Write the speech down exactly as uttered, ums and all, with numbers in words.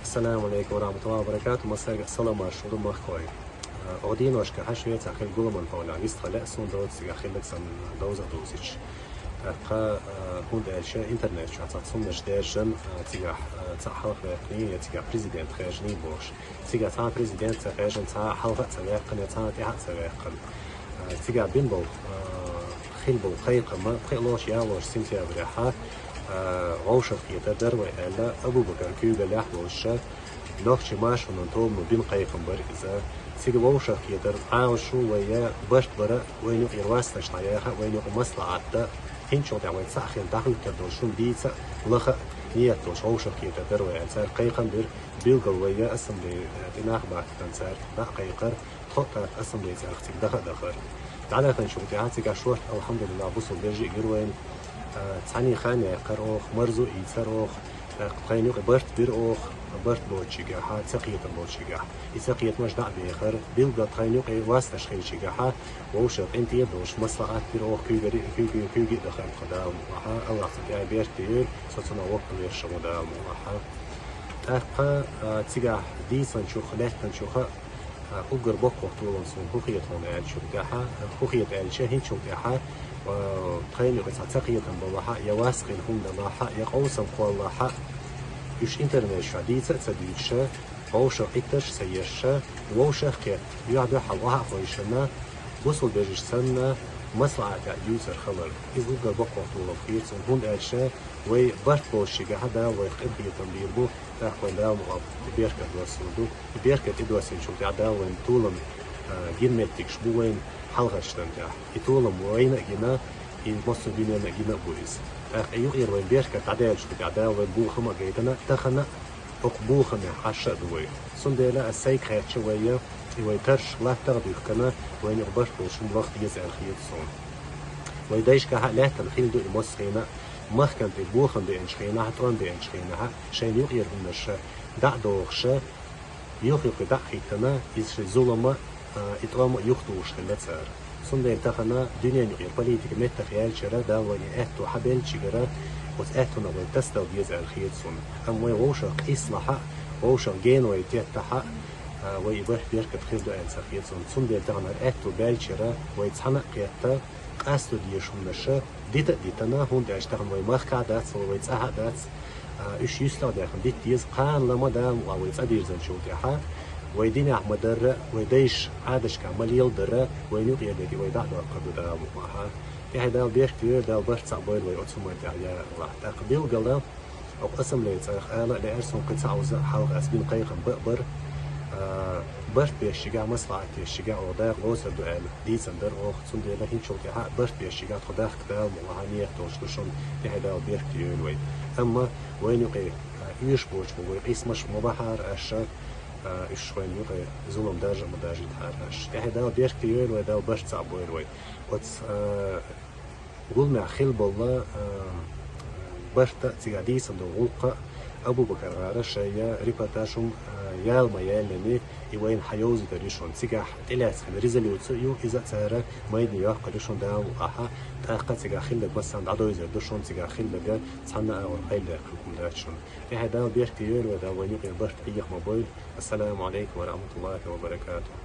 Ассаламу алейкум ва рахматуллахи ва баракату. Массарга саламаш шу ду, махкой. Оха дийношка хьа швеца хил гуламан фауля вистхале сун доцигахь хиллаг сан довза дузич. ТӀаккха хӀунда аьлча интернет чу цхьа цуннаш дежан, цигахь цхьа хьалха ваьккхний, я цигахь президент хежний бохуш. Цигахь цхьа президент ца хежан, цхьа хьалха ца ваьккхана, цхьа тӀаьхьа ца ваьккхана. Цигахь бин болу хил болу кхайкхама пхи лош ялош сентябряхьа вовшах хетар дара вай аьлла, Абу-Бакар куьйгаллехь болуша, нохчи машанан тобано бин кхайкхам бара иза. Цига вовшах хетар, Ӏалашу вай я барт бара, вайна юкъера васташ дӀаяха, вайна юкъа маслаӀат да, хӀинчул тӀехь вай цхьаъ хин дӀахӀуьттар долу шун дийца а, лаха а, ният долуш вовшах хетар дара вай аьлла, цара кхайкхам бира. Билгал вай я ассамблея тӀе нах баттан цара дӀа а кхайкхар, тхо а тӀаккха ассамблея цӀарах цига даха а дахара. ДӀадаханчул тӀаьхьа цигахь шорта, алхьамдулиллахь, бусул бежи а гира вайна. Цхьаьний хан яьккхар оха, марзо а ийцар оха, тӀаккха тхайна юкъа барт бира оха, барт боцучигахьа, ца кхетам болчигахь. И ца кхетамаш дӀа а бехар, билггал тхайна юкъа васташ хилчигахьа, вовшах къинтӀера долуш маслаӀат бира оха, куьйгари а, куьйги, куьйги а дахара тхо Дала мукъалахьа, Аллах цу тӀехь беркате йойла, со цунах воккхал еш ма Дала мукъалахьа. ТӀаккха цигахь дийцанчуха, лаьттанчуха уггар боккхах толам суна хӀу хета хьуна аьллачул тӀаьхьа, хӀу хета аьлча, хӀинчул тӀаьхьа тхайна юкъа цхьа ца кхетам балахьа, я васкъина хӀума далахьа, я къовсам кхоллахьа, уьш интернет чохь дийца а ца дуьйцуша, вовшах Ӏиттарш а ца езша, вовшах кхетта, юьхь-дуьхьал охьа а хойшина, бусул бежаш санна, маслаӀат а дуьйцур хилар. Иза уггар боккхах толам хета суна, хӀунда аьлча вай барт болчигахьа Дала вайх къинхетам бийр бу, тӀаккха вайн Дала мукъалахь беркат доссур ду. И беркат тӀедоссинчул тӀаьхьа Дала вайн толам гина меттигаш бу вайна хьалхарчу тӀамтехь. И толам вайна а гина, и массо а дуьненна а гина а бу иза. ТӀаккха и юкъера вайн беркат дӀадаьллачул тӀаьхьа Дала вайн бохам а гайтина, тахана а хӀокху бохамехь Ӏаш а ду вай. Цундела ас сайга хаьттича вай я, и вай тарш латтах а дуьхкана, вайна юкъа барт болуш хӀума лаха деза аьлла хета суна. Вай дайшкахьа а лаьттана хилла ду и массо а хенахь, махкана тӀе бохам беанчу хенахь, тӀом беанчу хенахь, шайна юкъера хӀуманаш дӀа а дохуша, юх-юххе дӀа а хӀиттана, иза шайн зулама а, и тӀом а юхатухуш хилла цара. Цундела тахана дуьненан юкъера политика меттах яьллачара Дала вайна и аьтту хьабеллачигара, оцу аьттунах вай тасадала деза аьлла хета суна. Амма вай вовшах къийсалахьа а, вовшах гена вай теттахьа а, вай и барт беркат хир ду аьлла ца хета суна. Цундела тахана хӀара аьтту баьллачара вай цхьаьна а кхетта, къасто дезаш хӀуманаша дита а дитана, хӀунда аьлча тахана вай махкахь а дац, вай цӀахь а дац, а, уьш юьстах а даьхна дита деза, кхана лама Дала мукъалахь вай цӀа дирзинчул тӀаьхьа, вай динехь ма-дарра, вай дайша Ӏадашкахь ма-леладарра, вайна юкъера дерг вай дӀа а доккхур ду Дала мукъалахьа. ТӀаьхье Дала беркате йойла, Дала барт цхьаъ бойла вай оцу хӀуманна тӀехь, я АллахӀ. ТӀаккха билггала, оха ассамблея цӀарах ала а лаьара суна кхин цхьа оза хьалха ас бина кхайкхам бан а бара, а, барт бешчигахь, маслаӀат ешчигахь оха даха лоцур ду аьлла дийцина дара оха, цундела хӀинчул тӀаьхьа а барт бешчигахь тхо дахка Дала мукъалахьа ниет долуш ду шуна, тӀаьхье Дала беркате йойла вай. Амма вайна юкъе, а, оьшуш боцуш болу вай къийсамаш ма бахьара аша, а, уьш вайна юкъе зулам даржа а ма даржийтахьара аша. ТӀаьхье Дала беркате йойла вай, Дала барт цхьаъ бойла вай. Оцу, а, гуламехь хилла болла, а, барта а, цигахь дийцина долу гӀуллакха а Абу-Бакар гӀара шайна репортаж хӀума, а, яла ма яьллиний, и вайна хьан йовзийтар ю шуна. Цигахь тӀелаьцна хилла резолюци а ю, иза а цара майдане йоккхур ю шуна Дала мукъалахьа, тӀаккха цигахь хилларг массарна дӀадовзар ду шуна, цигахь хилларг цхьанна а агӀор къайладаьккхина хӀума дац шуна. ТӀаьхье Дала беркате йойла вай, Дала вайна юкъера барт къеха ма бойла. Ассаламу алейкум ва рахматуллахи ва баракатух.